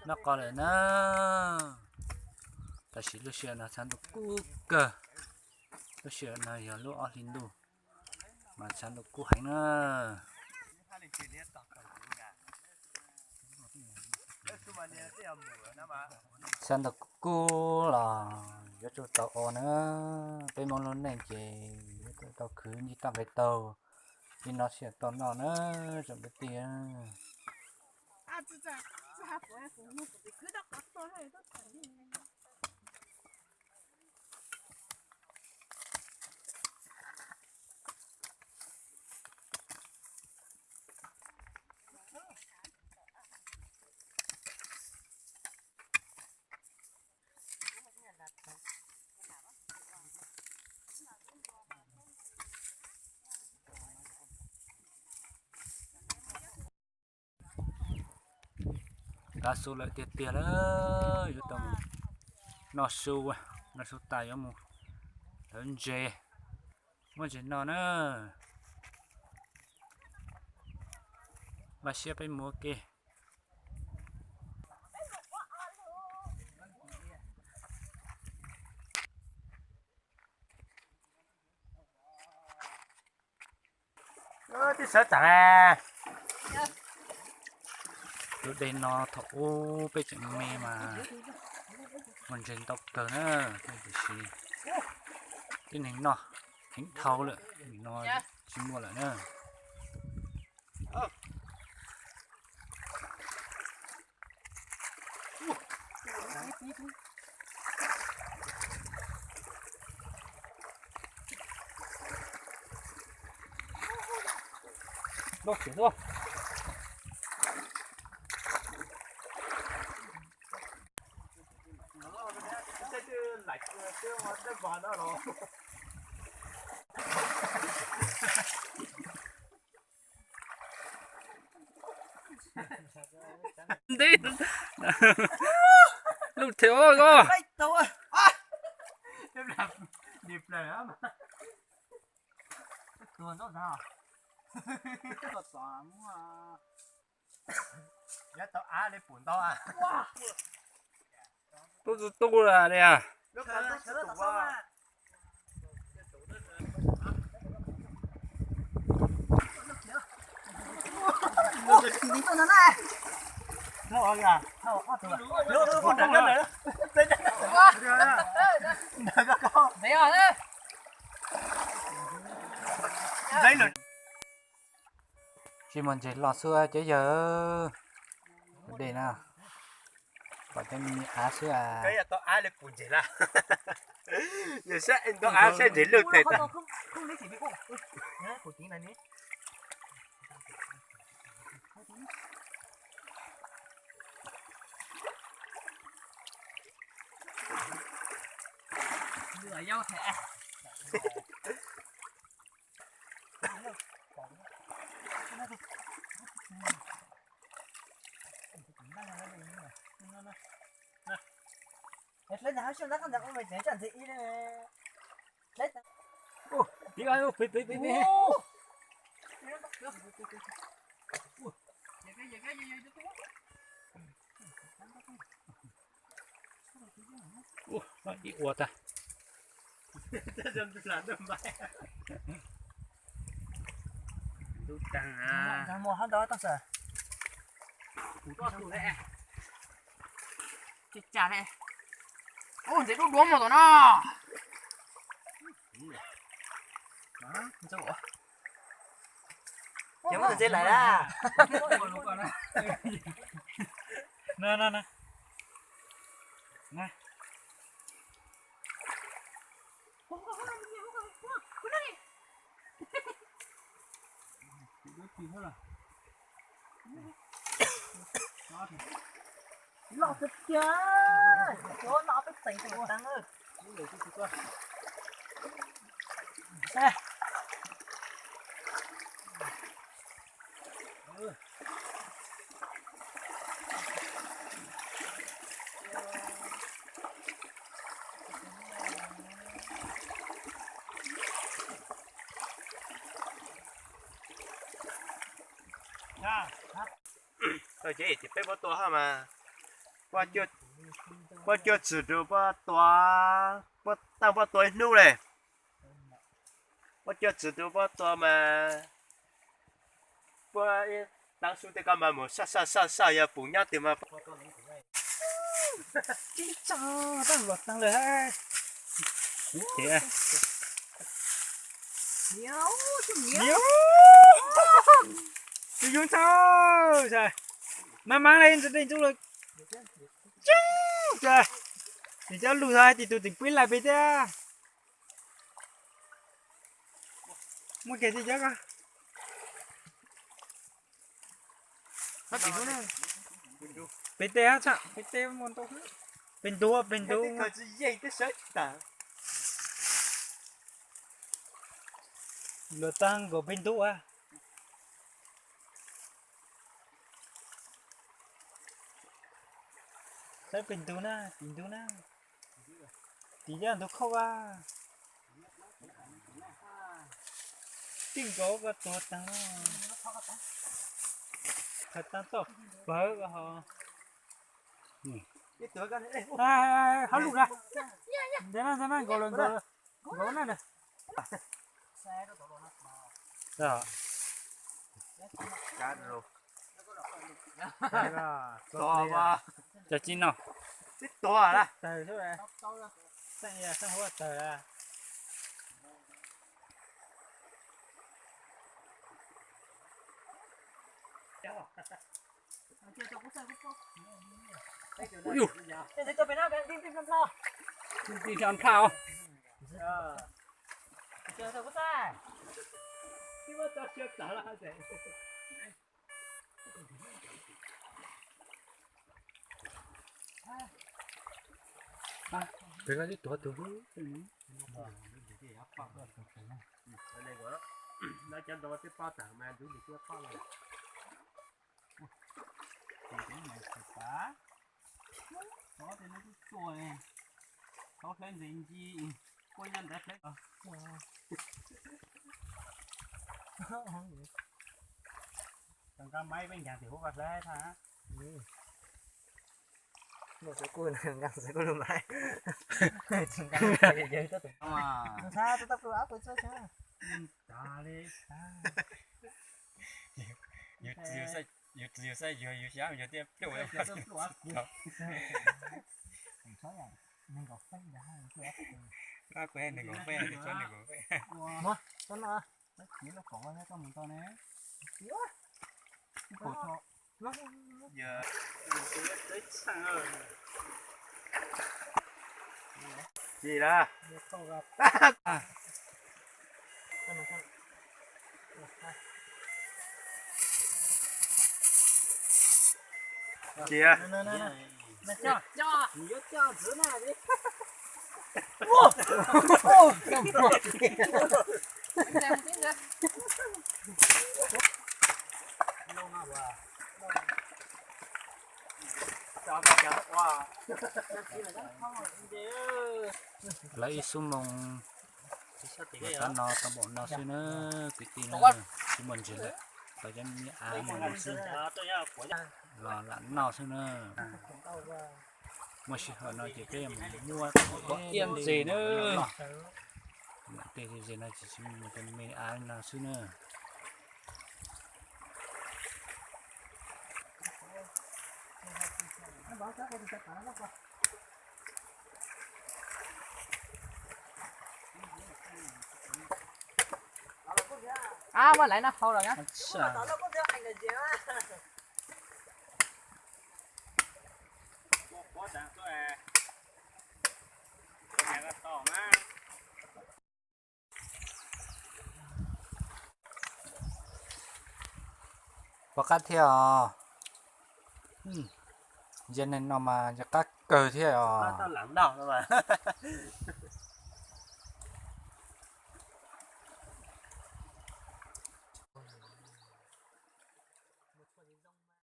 Noj qos lawm na. Tam sim lub sij hawm no tshav ntuj kub kawg. Lub sij hawm no yog lub ob hlis ntuj mas tshav ntuj kub heev na. Tshav ntuj kub los yuav tsum tau ua na. Peb Hmoob lub neej ces yuav tsum tau khwv ntsej toj nqes taug li no thiaj tau noj na tsoom kwv tij. Kav su lawm tiag tiag lawm, yuav tau mus noj su, noj su tas yuav mus hlawv ntses, muab ntses noj na. Npaj siab peb mus ua ke. Twb sawv tsees. Tus dej no thaum ub peb tseem me mas muaj ntses ntau kawg na, tiam sis tib neeg noj heev dhau lawm, nim no tsis muaj lawm na. Nti lub thiab koj. Tub tub tub la li. Tsis muaj ntses los xwb cov yawg. Dej na, pom cov me me av xwb. Yog sab ntau av sab ntses lwj tes tas. Ib ua tag. Ntub tag. Ua ntses dub duav mus tom no. Ces muab tus ntses lawm a. Los tiag tiag, no peb teem tus teev. Ces peb muab tua hab mas Poj cuab txwm rau poj tua, poj, taaj poj tua ib hnub le. Poj cuab txwm rau poj tua mas, poj ib taab su tej ko mas mus saj saj saj saj yog pum nyob twg mas. Tus yoov txhab, maab maab le ntxuj le, tsis cov lug txog tis tus tseem pib lais pem thiab. Muaj kiag tsis cov ko. Pem tes, pem tes muaj ntau, pem ntug, pem ntug. Luag taag nkaus pem ntug a. Saib pem ntug na, tim ntug na. Tim coj ntug khauj a. Tij nkaus koj tuag taag. Qhov taag toj pawg ko ho. Hab lug na. Ntawd na, ntawd na, nkaus lawm, nkaus lawm, nkaus na. Cov tsis no. Tawg xwb, xeeb huab tawg. Ui, ntxhi nplha nplha os. Peb tuav tus, cov ntawd tej pob tawg mas ntub ntws tuaj pob lawm. Tov tej no twb tuaj, tov hlawv ntses nci, kuj nyob ntawd hlawv. Tau nqa maib peb ncaag tim huv ko hlawv thaj. Muaj kuv kuj nqa kuv lub maib. Tsis nqa, yawg tub tus. Tus txhab tub tub pluj ab pw txhab txhab. Cas li. Yus tsis yus xav, yus tsis yus xav yuag yus xyab yus thiaj pluj. Pluj ab pw. Nees nkaum feeb ntag, pluj ab pw. Ab pw nees nkaum feeb, tsob nees nkaum feeb. Muab tsob no, tsob kiv lub kaum koj mus tau ne. Tsis na. Tsis. Lawv ib xuab moos los tau no tau npaum no xwb na, kwv tij na, tsis muaj ntsis lawm, tau cov me av no xwb, los lam noj xwb na. Muaj sij hawm no ces peb mus muab ib ntsis na, lam tej ntses no ces tsis muaj, me av no xwb na. Ab, muab laiv no hau los na. Pom qab thiab os. Yog neeg no mas yog qab kawg thiab os.